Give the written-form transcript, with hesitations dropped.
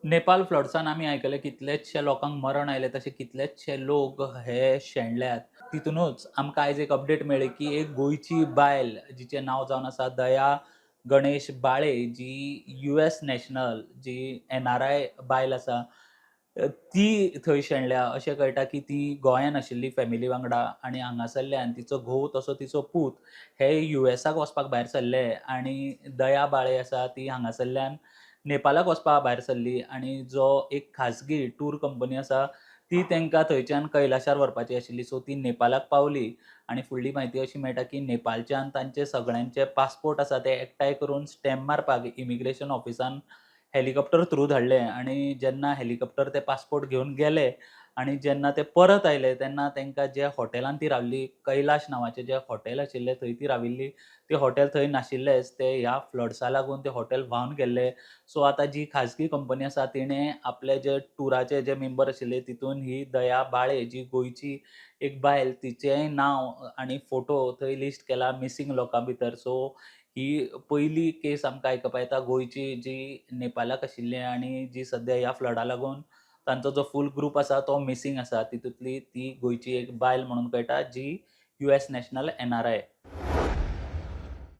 नेपाल फ्लड्सान आमी आयकलें कितलेचशे लोकांक मरण आयलें, तशें कितलेचशे लोक हे शेणल्यात. तितूनच आमकां आयज एक अपडेट मेळ्ळी की एक गोंयची बायल जिचें नांव जावन आसा दया गणेश बाळे, जी US national, जी NRI बायल आसा, ती थंय शेणल्या. अशें कळटा की ती गोंयान आशिल्ली फॅमिली वांगडा आनी हांगासरल्यान तिचो घोव तसो तिचो पूत हे युएसाक वचपाक भायर सरले आनी दया बाळे आसा ती हांगासरल्यान नेपालाक वचपाक भायर सरली आनी जो एक खाजगी टूर कंपनी आसा ती तांकां थंयच्यान कैलाशार व्हरपाची आशिल्ली. सो ती नेपालाक पावली आनी फुडली म्हायती अशी मेळटा की नेपालच्यान तांचे सगळ्यांचे पासपोर्ट आसा ते एकठांय करून स्टॅम्प मारपाक इमिग्रेशन ऑफिसान हेलिकॉप्टर थ्रू धाडले आनी जेन्ना हेलिकॉप्टर ते पासपोर्ट घेवन गेले आनी जेन्ना ते परत आयले तेन्ना तांकां ज्या हॉटेलान ती रावल्ली, कैलाश नांवाचें जें हॉटेल आशिल्लें थंय ती राविल्ली, तें हॉटेल थंय नाशिल्लेंच, ते ह्या फ्लड्सा लागून तें हॉटेल व्हांवन गेल्लें. सो आतां जी खाजगी कंपनी आसा तिणें आपले जे टुराचे जे मेंबर आशिल्ले तितून ही दया बाळे जी गोंयची एक बायल तिचेंय नांव आनी फोटो थंय लिस्ट केला मिसींग लोकां भितर. सो ही पयली केस आमकां आयकपा येता गोंयची जी नेपालाक आशिल्ली आनी जी सद्या ह्या फ्लडा लागून तांचो जो फूल ग्रूप आसा तो मिसींग आसा, तितूंतली ती गोंयची एक बायल म्हणून कळटा जी US national NRI.